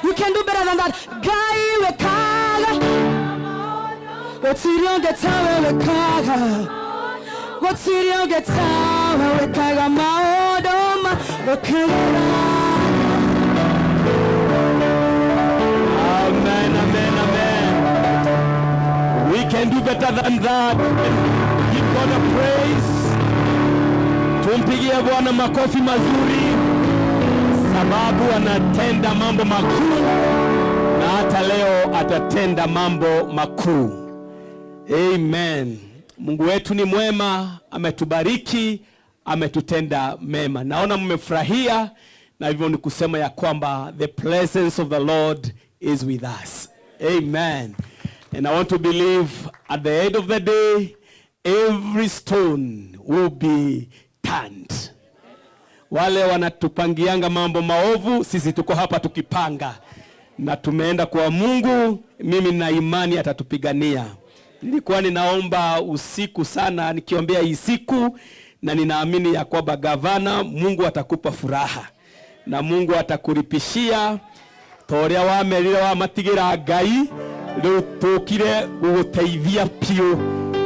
You can do better than that. Ngai wekaga. Gũtirĩ ũngĩ tawe wekaga. Gũtirĩ ũngĩ tawe wekaga maũndũ ma. Amen, amen, amen. We can do better than that. Give God a praise. Tumpigie Bwana makofi mazuri, sababu anatenda mambo makuu na hata leo atatenda mambo makuu. Amen. Mungu wetu ni mwema, ametubariki, ametutenda mema. Naona mmefurahia na hivyo ni kusema ya kwamba the presence of the Lord is with us. Amen. And I want to believe at the end of the day every stone will be turned. Wale wanatupangianga mambo maovu, sisi tuko hapa tukipanga na tumeenda kwa Mungu. Mimi nina imani atatupigania. Nilikuwa ninaomba usiku sana nikiombea hii siku, na ninaamini ya kwamba gavana, Mungu atakupa furaha na Mungu atakuripishia ta ũrĩa wamerire wamatigira Ngai. Rĩu tũkire gũgũteithia piũ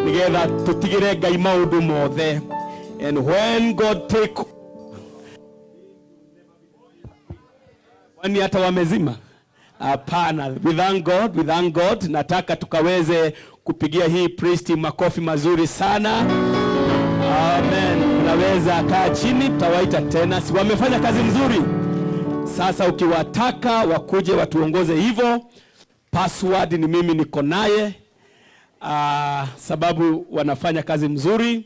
nĩgetha tũtigĩre Ngai maũndũ mothe. And when God take, kwani hata wamezima? Hapana. We thank God, we thank God. Nataka tukaweze kupigia hii priest makofi mazuri sana. Amen. Unaweza kaa chini, tutawaita tena. Si wamefanya kazi nzuri? Sasa ukiwataka wakuje watuongoze hivyo, password ni mimi niko naye. Sababu wanafanya kazi mzuri,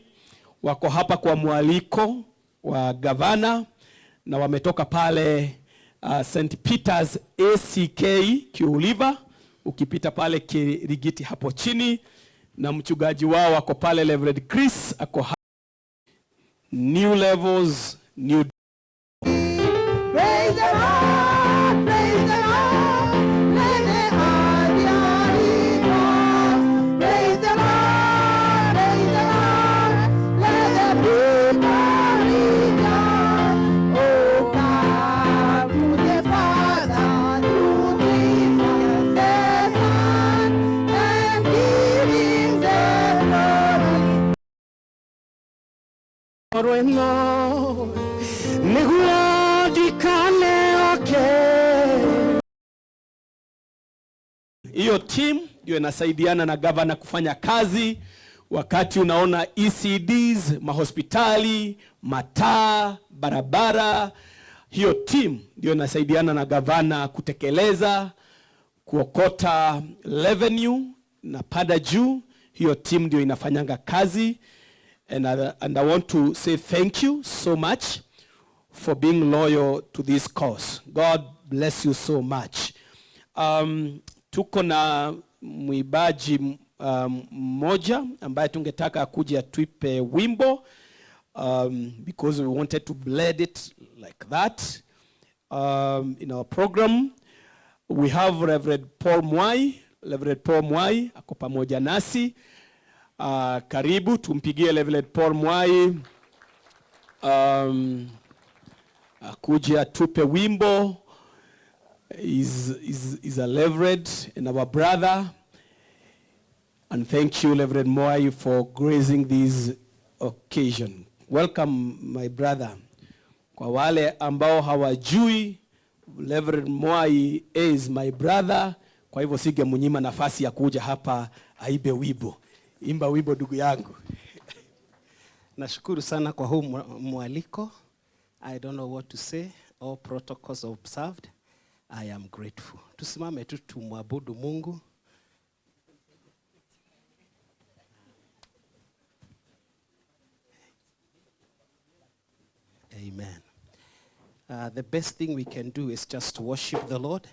wako hapa kwa mwaliko wa gavana na wametoka pale St Peters ACK Kiuliva, ukipita pale Kirigiti hapo chini, na mchungaji wao wako pale Reverend Chris ako New levels, new. Praise the Lord, praise the Lord, let the earth rejoice. Praise the Lord, praise the Lord, let the people rejoice. Oh, come to the Father through Jesus the Son, and give him the glory. Rweno nĩguo ndikaneoke. Hiyo team ndio inasaidiana na gavana kufanya kazi. Wakati unaona ECDs, mahospitali, mataa, barabara, hiyo team ndio inasaidiana na gavana kutekeleza, kuokota revenue na pada juu. Hiyo team ndio inafanyanga kazi and I want to say thank you so much for being loyal to this cause. God bless you so much. Tuko na mwimbaji mmoja ambaye tungetaka akuje atuipe wimbo because we wanted to blend it like that in our program. We have Reverend Paul Mwai. Reverend Paul Mwai ako pamoja nasi. Karibu tumpigie Reverend Paul Mwai akuje atupe wimbo. Is a reverend and our brother. And thank you, Reverend Mwai, for gracing this occasion. Welcome, my brother. Kwa wale ambao hawajui, Reverend Mwai is my brother. Kwa hivyo singemnyima nafasi ya kuja hapa aimbe wimbo. Imba wimbo, ndugu yangu. Nashukuru sana kwa huu mwaliko. I don't know what to say. All protocols observed. I am grateful. Tusimame tu tumwabudu Mungu. Amen. The best thing we can do is just worship the Lord,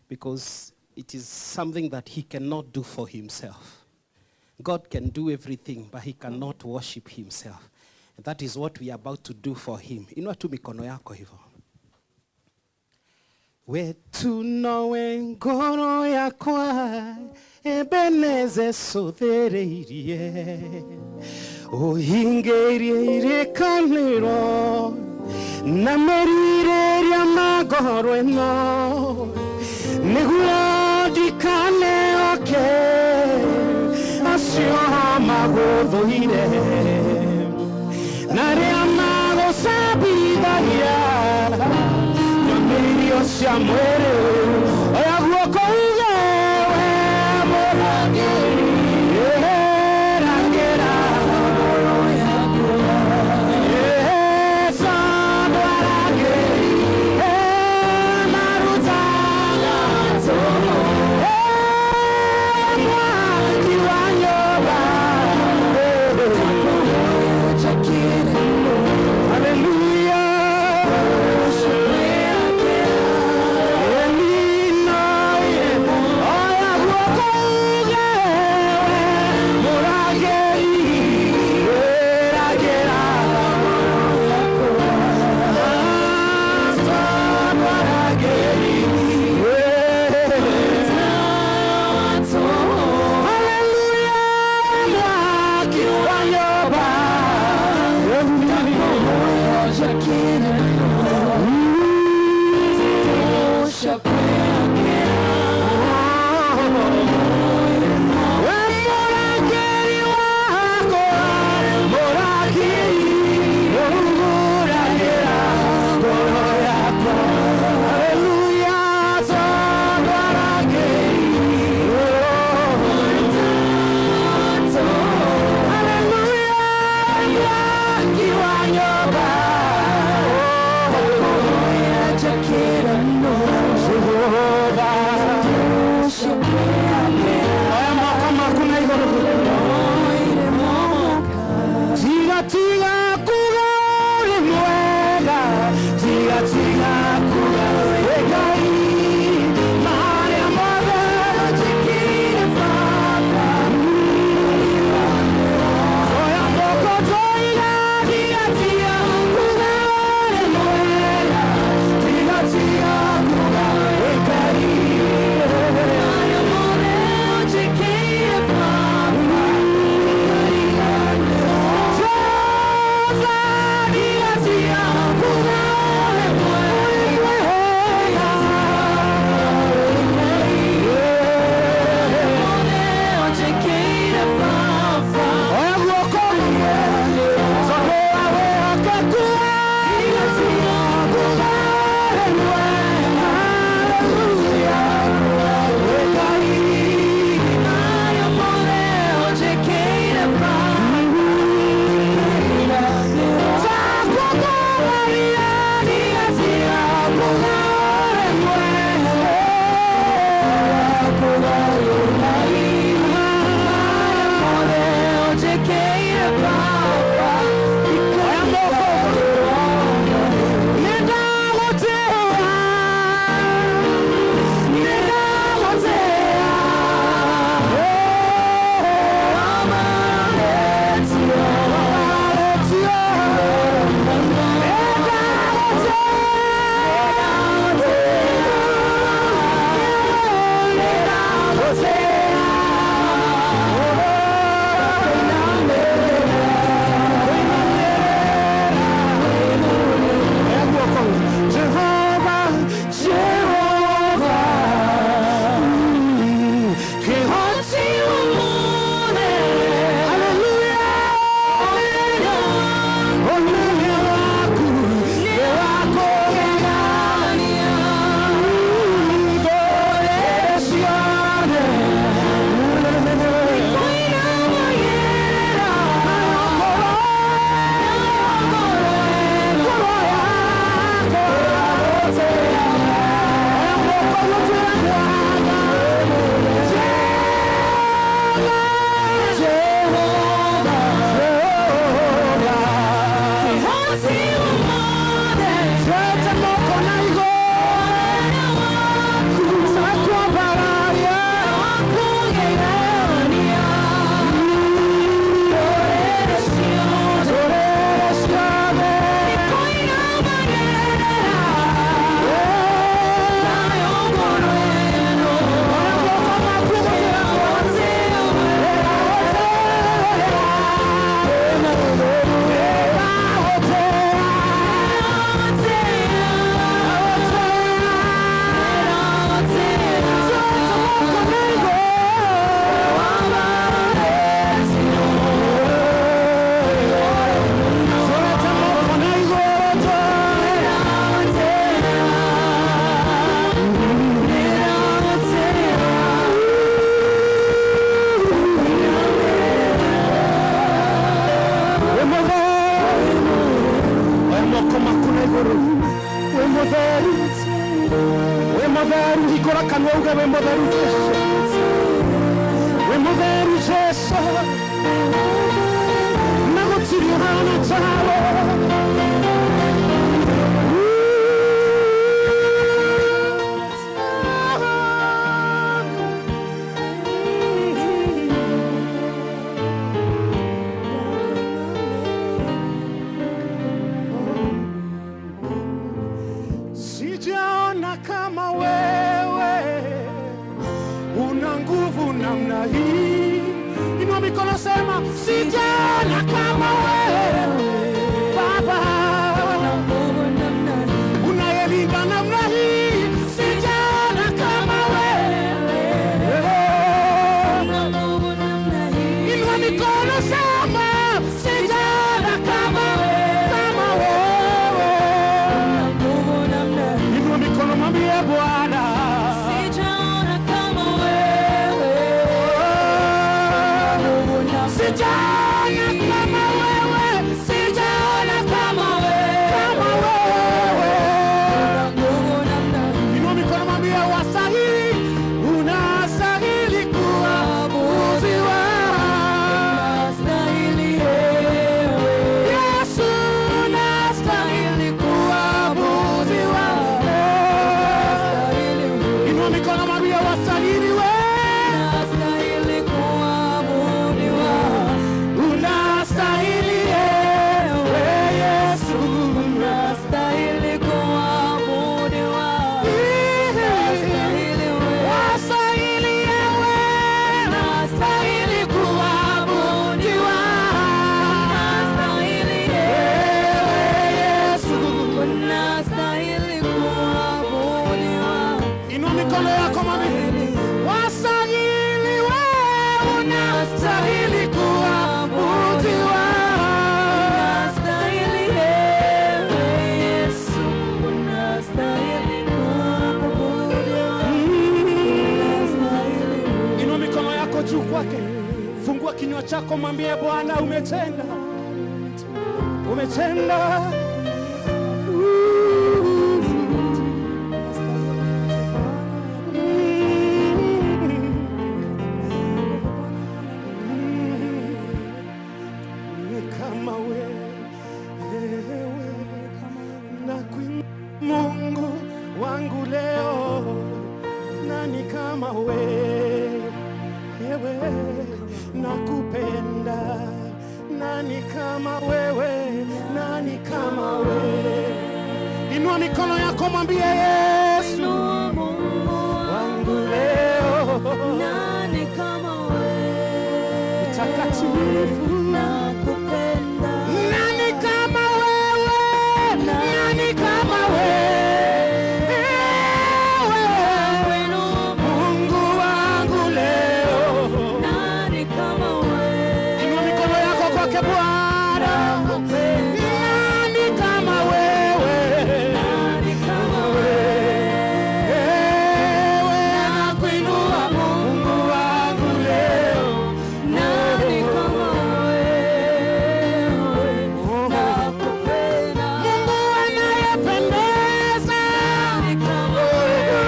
because it is something that he cannot do for himself. God can do everything, but he cannot worship himself. And that is what we are about to do for him. Inua tu mikono yako hivyo. Wetu nowe ngoro yakwa Ebeneze sothereirie uhingĩirie irĩkanĩro na merirĩria ma ngoro ĩno nĩguo ndikaneoke acio magũthũire na arĩa magũcambithagia. Cia mwĩrĩ oya guoko uge we mũrangĩri rangĩra Yesu ndwarangĩri marutaga mwaki wa nyũmba. Hallelujah. Mutheru. Hingũra kanua uge wĩ mũtheru Jesu, wĩ mũtheru Jesu, na gũtirĩ ũhana tawe. Sijaona kama wewe una nguvu namna hii. Inua mikono, sema sijaona kama wewe Baba unayelinda namna hii. Sijaona kama wewe. Inua mikono, sema sijaona kama wewe. Inua mikono, mwambie Bwana. Sijaona kama wewe. Sijaona kama wewe, sijaona kama wewe. Inua mikono, mwambie wastahili, unastahili kuabudiwa. Yesu, unastahili kuabudiwa. Inua mikono, mwambie wastahili wewe. Unastahili ewe Yesu. Unastahili kuabudiwa. Wastahili ewe, unastahili kuabudiwa. Ewe Yesu. Unastahili kuabudiwa. Inua mikono yako, mwambie wastahili wewe, unastahili kuabudiwa. Unastahili ewe Yesu, unastahili kuabudiwa. Unastahili. Inua mikono yako juu kwake, fungua kinywa chako, mwambie Bwana umetenda, umetenda. Ooh. Ni kama wewe na Mungu wangu leo, nani kama wewe, nakupenda, nani kama wewe, nani kama wewe. Inua mikono yako, mwambie Yesu Inua Mungu wangu leo, nani kama wewe, mtakatifu. Nakupenda. Nani kama wewe, nani kama wewe, Inua Mungu wangu leo. Nani kama wewe, Inua mikono yako kwake Bwana. Nani kama wewe, nani kama wewe, wewe nakuinua Mungu wangu leo. Nani kama wewe, nakupenda. Mungu anayependeza, Nani kama wewe,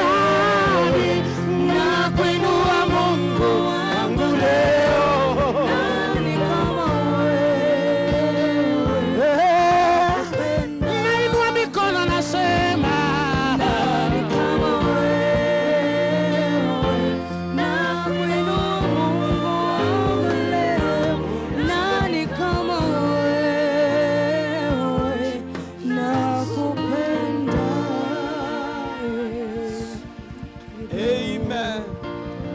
nani, nakuinua Mungu wangu leo. Nani kama wewe, Nainua mikono nasema, nani kama wewe, nakuinua Mungu wangu leo. Nani kama wewe, nakupenda. Amen.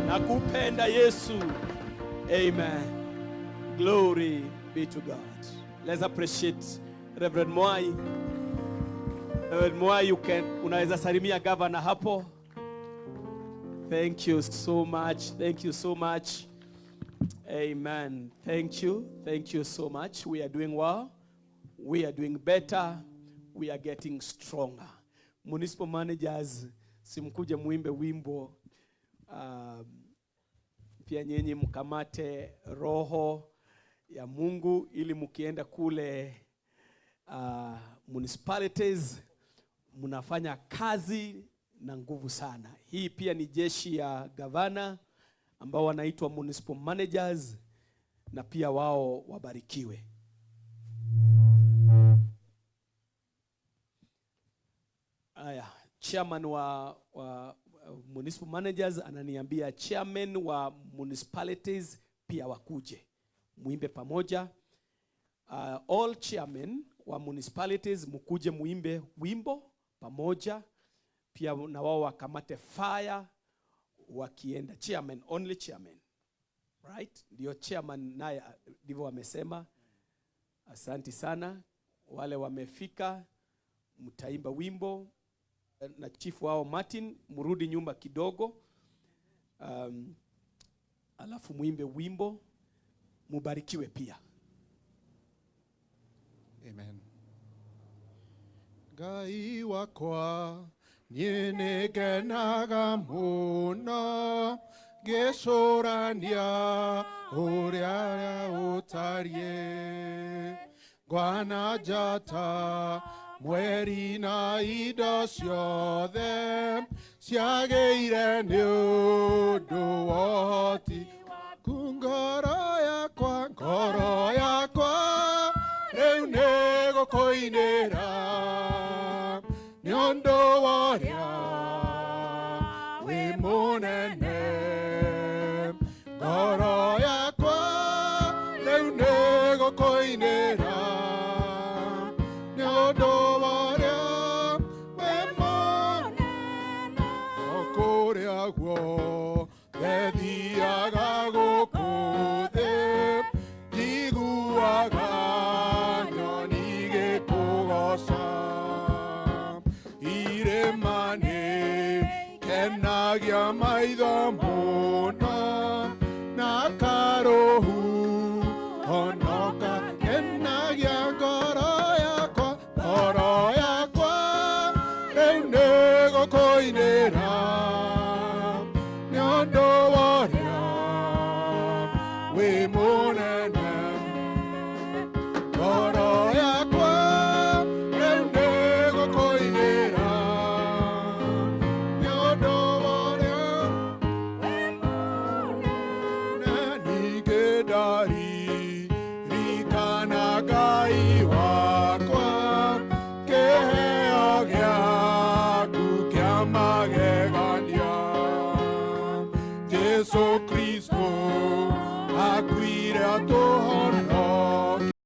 Nakupenda Yesu. Amen. Glory be to God. Let's appreciate Reverend Mwai. Reverend Mwai, you can unaweza salimia governor hapo. Thank you so much. Thank you so much. Amen. Thank you. Thank you so much. We are doing well. We are doing better. We are getting stronger. Municipal managers, simkuje muimbe wimbo. Pia nyinyi mkamate roho ya Mungu ili mkienda kule municipalities mnafanya kazi na nguvu sana. Hii pia ni jeshi ya gavana ambao wanaitwa municipal managers, na pia wao wabarikiwe. Aya, chairman wa municipal managers ananiambia chairman wa municipalities pia wakuje muimbe pamoja. All chairman wa municipalities mkuje muimbe wimbo pamoja, pia na wao wakamate fire wakienda. Chairman, only chairman, right? Ndio chairman naye ndivyo wamesema. Asanti sana wale wamefika, mtaimba wimbo na chifu wao Martin, mrudi nyumba kidogo, alafu muimbe wimbo, mubarikiwe pia. Amen. Ngai wakwa niĩ nĩngenaga mũno ngĩcũrania ũrĩa ũtariĩ ngwana njata mweri na indo ciothe ciagĩire nĩ ũndũ wa ũhoti waku. Ngoro yakwa rĩu nĩ gũkũinĩra nĩ ũndũ wa ũrĩa wĩ mũnene. Ngoro yakwa rĩu nĩ gũkũinĩra nĩ ũndũ wa ũrĩa wĩ mũnene. O kũrĩa guothe thiaga gũkũ thĩ njiguaga nyoni igĩkũgooca, irĩma nĩ kenagia maitho mũno.